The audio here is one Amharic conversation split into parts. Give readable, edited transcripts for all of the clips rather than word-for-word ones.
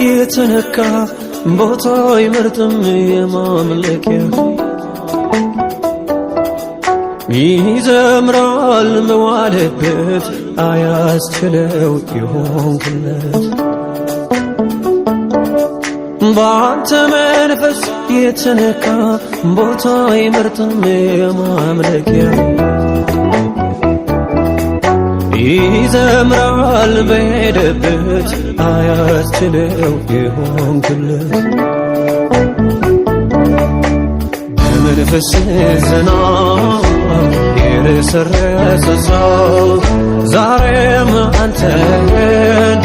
የተነካ ቦታ አይመርጥም የማምለኪያ፣ ይዘምራል መዋለበት አያስችለው የሆንክለት። በአንተ መንፈስ የተነካ ቦታ አይመርጥም የማምለኪያ፣ ይዘምራል በሄደበት አያስችለው የሆንክለት። በመንፈስ ዝናብ የረሰረሰ ሰው ዛሬም አንተን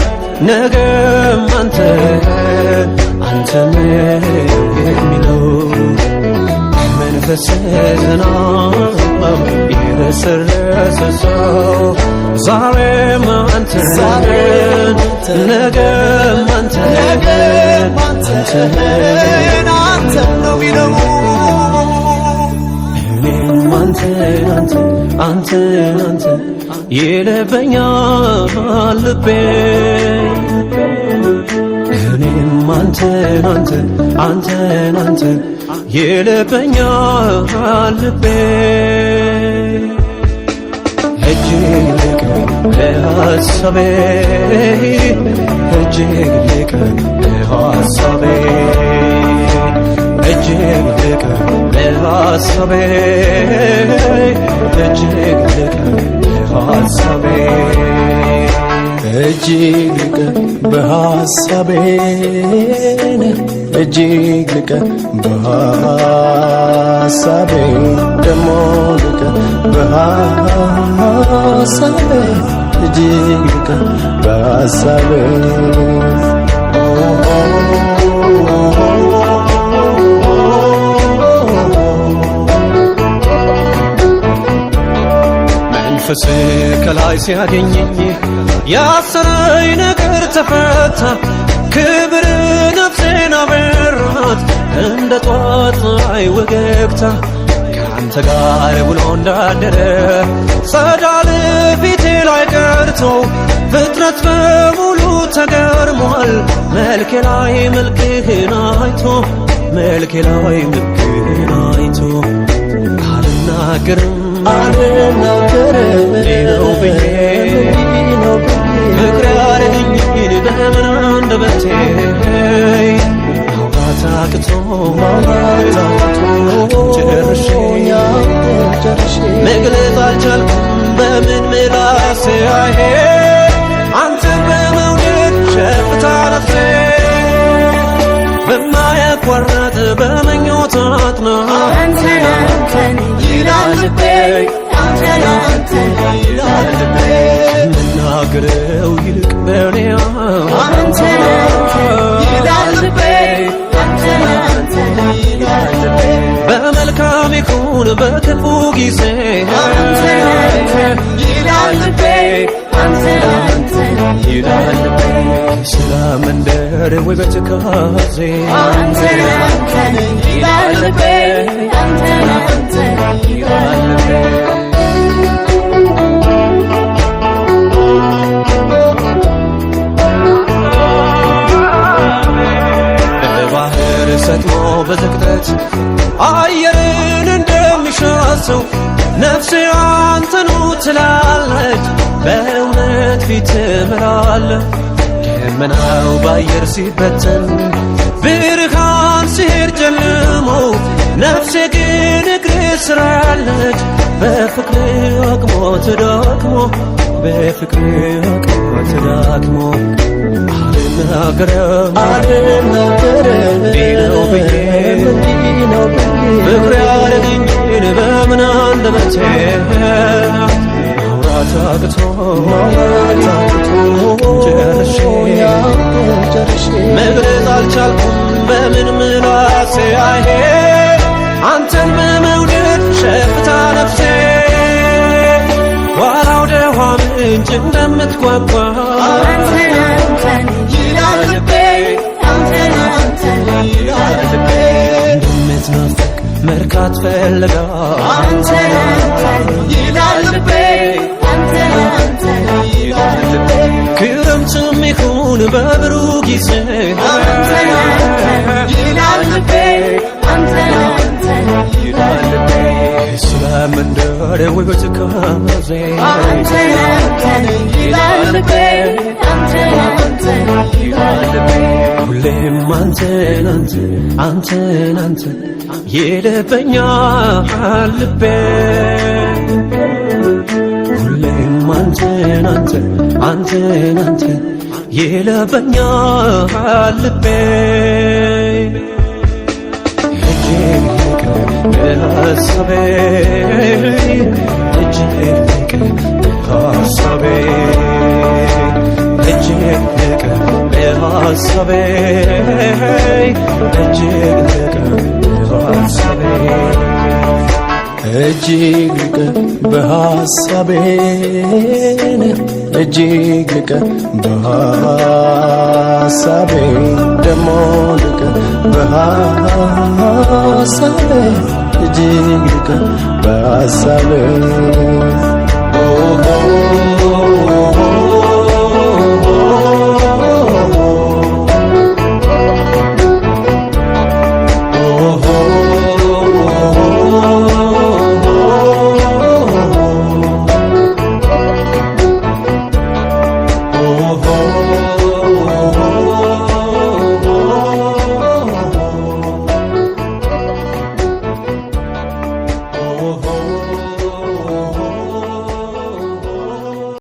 ነገም አንተን አንተን የሚለው፣ መንፈስ ዝናብ የረሰረሰ ሰው ዛሬም አንተን ነገም አንተን አንተን አንተን ነው ሚለው። እኔም አንተን አንተን አንተን አንተን ይልበኛል ልቤ፣ እኔም አንተን አንተን አንተን አንተን ይልበኛል ልቤ። እጅግ ልቅ ለሐሳቤ፣ እጅግ ልቅ ለሐሳቤ፣ እጅግ ልቅ ለሐሳቤ፣ እጅግ ልቅ ለሐሳቤ። እጅግ ልቀ በሐሳቤ፣ እጅግ ልቀ በሐሳቤ፣ ደሞ ልቀ በሐሳቤ፣ እጅግ ልቀ በሐሳቤ። መንፈስ ከላይ ሲያገኘኝ ያሰረኝ ነገር ተፈታ። ክብር ነፍሴን አበራት እንደ ጧት ፀሐይ ወገግታ። ከአንተ ጋር ውሎ እንዳደረ ጸዳል ፊቴ ላይ ቀርቶ ፍጥረት በሙሉ ተገርሟል። መልኬ ላይ መልክህን አይቶ፣ መልኬ ላይ መልክህን አይቶ አልናገርም አልናገርም እንዲህ ነው ብዬ እንዲህ ነው ብዬ ፍቅር ያደረገኝን በምን አንደበቴ ማውራት አቅቶ ማውራት አቅም ጨርሼ ጨርሼ መግለጽ አልቻልኩም በምን ምላሴ፣ አሄ አንተን በመውደድ ሸፍታ ነፍሴ በማያቋርጥ በምኞት አጥና አንተን አንተን ይላል ልቤ፣ አንተን አንተን ይላል ልቤ። ከምናገረው ይልቅ በእኔ አንተን አንተን ይላል ልቤ፣ አንተን አንተን ይላል ልቤ። በመልካም ይሁን በክፉ ጊዜ አንተን አንተን ይላል ልቤ፣ አንተን አንተን ይላል ልቤ። ሰላም መንደር ወይ በትካዜ አንተን አንተን ይላል ልቤ፣ አንተን አንተን ይላል ልቤ። በባህር ሰጥሞ በዝቅጠት አየርን እንደሚሻ ሰው ነፍሴ አንተኑ ትላለች፣ በእውነት ፊት ምራለ። ደመናው በአየር ሲበተን ብርሃን ሲሄድ ጨልሞ ነፍሴ ግን እግር ስራለች በፍቅር አቅሞ ተዳክሞ፣ በፍቅር አቅሞ ተዳክሞ። አልናገረም አልናገርም እንዲህ ነው ብዬ እንዲህ ነው ብዬ ፍቅር ያደረገኝን በምን አንደበቴ ማውራት አቅቶ ማውራት አቅቶ ጨርሼ ጨርሼ መግለጽ አልቻልኩም በምን ምላሴ፣ አሄ አንተን በመውደድ ሸፍታ ነፍሴ ዋላ ወደ ውሃ ምንጭ እንደምትጓጓ አንተን አንተን ይላል ልቤ፣ አንተን አንተን ይላል ልቤ። እንደምትናፍቅ መርካት ፈልጋ አንተን አንተን ይላል ልቤ፣ አንተን አንተን ይላል ልቤ። ክረምትም ይሁን ይሁን በብሩህ ጊዜ። አንተን አንተን ይላል ልቤ፣ አንተን አንተን ይላል ልቤ። ስለምንደር ውበት ካዜ። አንተን አንተን ይላል ልቤ፣ አንተን አንተን ይላል ልቤ። ሁሌም አንተን አንተን አንተን አንተን ይልበኛል ልቤ። ሁሌም አንተን አንተን አንተን አንተን ይልበኛል ልቤ። እጅግ በሀሳቤ፣ እጅግ በሀሳቤ፣ እጅግ በሀሳቤ፣ እጅግ በሀሳቤ። እጅግ ልቀ በሐሳቤ፣ እጅግ ልቀ በሐሳቤ፣ ደሞ ልቀ በሐሳቤ፣ እጅግ ልቀ በሐሳቤ።